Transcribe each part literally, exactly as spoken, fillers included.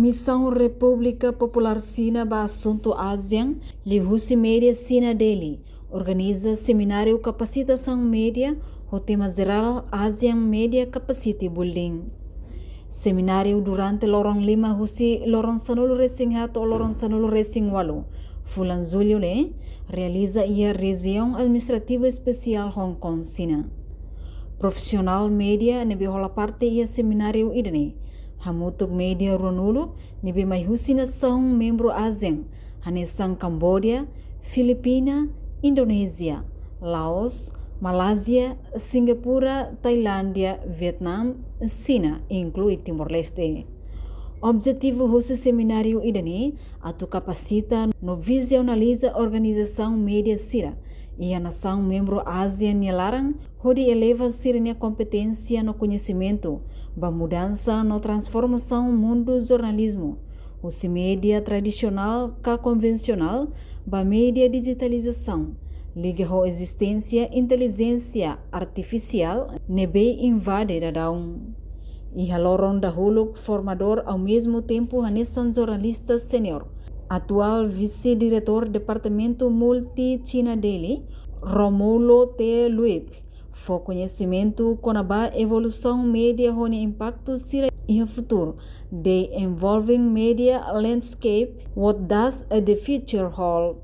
Misaun Repúblika Populár Xina ba Asuntu ASEAN, liuhusi média Xina Daily, organiza semináriu kapasitasaun média ho tema jerál ASEAN Media Capacity Building. Semináriu durante loron lima husi loron sanulu-resin-haat to'o loron sanulu-resin-ualu fulan Jullu ne'e realiza iha Rejiaun Administrativu Espesiál Hong Kong, Xina. Profisionál média ne'ebé hola parte iha semináriu ida-ne'e hamutuk média ruanulu ne'ebé mai husi nasaun membru ASEAN, hanesan Kamboja, Filipina, Indonézia, Laos, Malázia, Singapura, Tailándia, Vietnam, Xina, inklui Timor-Leste. Objetivu husi semináriu ida-ne'e atu kapasita no vizionaliza organizasaun média sira iha nasaun membru ASEAN nia laran, hodi eleva sira-nia kompeténsia no koñesimentu ba mudansa no transformasaun mundu jornalizmu, husi média tradisionál ka konvensionál ba média dijitalizasaun, liga ho ezisténsia intelijénsia artifisiál ne'ebé invade daudaun. Iha loron dahuluk, formadór, ao mesmo tempo hanesan jornalista sénior, atuál vise-diretór Departamentu Multi China Daily, Romulo T. Luip, fó koñesimentu kona-ba evolusaun média ho nia impaktu sira iha futuru, The Evolving Media Landscape, What Does the Future Hold?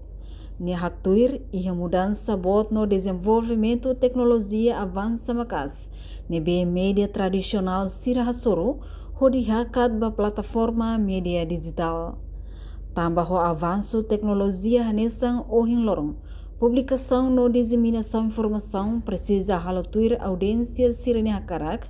Nia haktuir, iha mudansa boot no dezenvolvimentu teknolojia avansa maka'as, ne'ebé média tradisionál sira hasoru hodi hakat ba plataforma média dijitál. Tanba ho avansu teknolojia hanesan ohin loron, publikasaun no diseminasaun informasaun presiza halo tuir audiénsia sira-nia hakarak,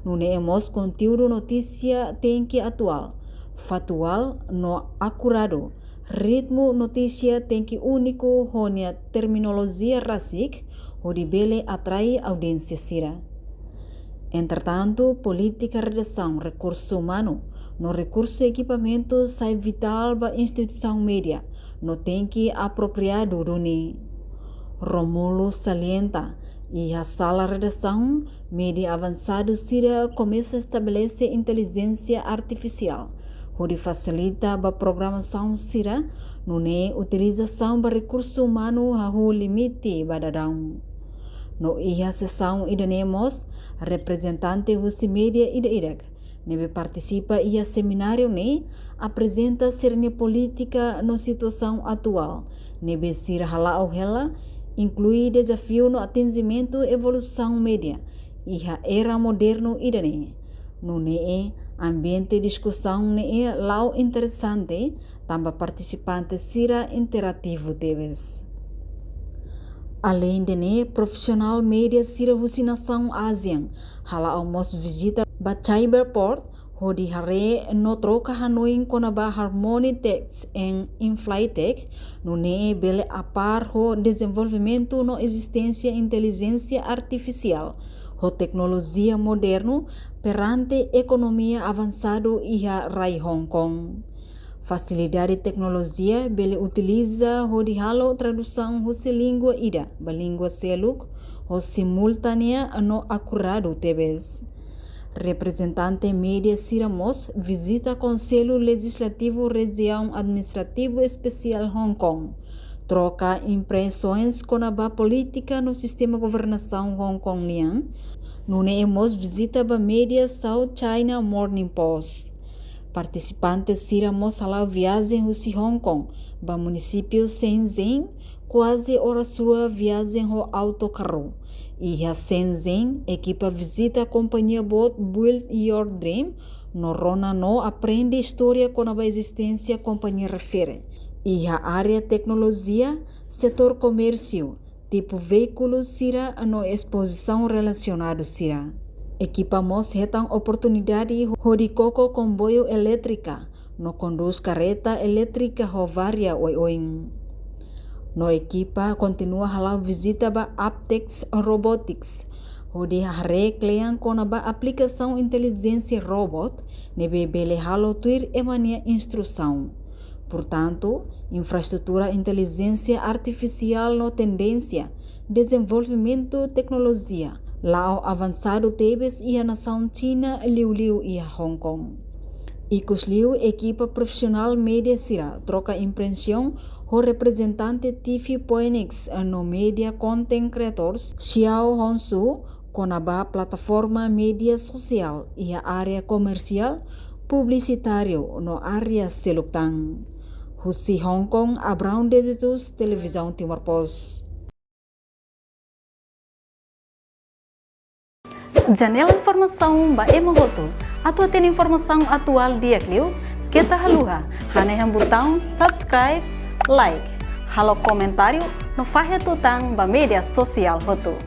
nune'e mós konteúdu notísia tenke atuál, faktuál no akuradu, ritmu notísia tenke úniku ho nia terminolojia rasik, hodi bele atrai audiénsia sira. Entretantu, polítika redasaun, rekursu umanu no rekursu ekipamentu sai vitál ba instituisaun média, no tenke apropriadu duni. Romulo salienta, iha sala redasaun, média avansadu sira komesa estabelese intelijénsia artifisiál, hodi fasilita ba programasaun sira, nune'e utilizasaun ba rekursu umanu hahú limite ba daudaun. No iha sesaun ida-ne'e mós, reprezentante husi média ida-idak ne'ebé partisipa iha semináriu ne'e aprezenta sira-nia polítika no situasaun atuál ne'ebé sira hala'o hela, inklui dezafiu no atinjimentu evolusaun média iha era modernu ida-ne'e. Nune'e, ambiente diskusaun ne'e la'o interesante, tanba partisipante sira interativu tebes. Aleinde ne'e, profisionál média sira husi nasaun ASEAN hala'o mós vizita ba Cyberport, hodi haree no troka hanoin kona-ba Harmony Text and Inflytech, nune'e bele apár ho dezenvolvimentu no ezisténsia intelijénsia artifisiál ho teknolojia modernu perante ekonomia avansadu iha rai Hong Kong. Fasilidade teknolojia bele utiliza hodi halo tradusaun husi língua ida ba língua seluk ho simultánea no akuradu tebes. Reprezentante média sira mós vizita Konsellu Lejizlativu Rejiaun Administrativu Espesiál Hong Kong, troka impresoens kona-ba polítika no sistema governasaun Hong Kong nian, nune'e mós vizita ba média South China Morning Post. Partisipante sira mós hala'o viajen husi Hong Kong ba munisípiu Shenzhen, kuaze oras rua viajen ho autokarru. Iha Shenzhen, ekipa vizita kompañia boot Build Your Dream, no rona no aprende istória kona-ba ezisténsia kompañia refere. Iha área teknolojia, setór komérsiu, tipu veíkulu sira no espozisaun relasionadu sira. Ekipa mós hetan oportunidade hodi koko komboiu elétrika no kondús karreta elétrika ho varia oioin. No ekipa kontinua hala'o vizita ba Aptex Robotics, hodi haree kle'an kona-ba aplikasaun intelijénsia robot ne'ebé bele halo tuir ema nia instrusaun. Portantu, infraestrutura intelijénsia artifisiál no tendénsia dezenvolvimentu teknolojia la'o avansadu tebes iha nasaun Xina, liuliu iha Hong Kong. Ikusliu ekipa profisionál média sira troka impresiaun ho reprezentante T V Phoenix no media content creators Xiao Hongsu kona-ba plataforma média sosiál iha área komersiál, publisitáriu no área seluk tan. Husi Hong Kong, Abrão de Jesus, Televizaun Timor Post. Janela informasaun ba ema hotu. Atu hatene informasaun atuál di'ak liu, keta haluha hanehan butaun subscribe, like, halo komentáriu no fahe tutan ba média sosiál hotu.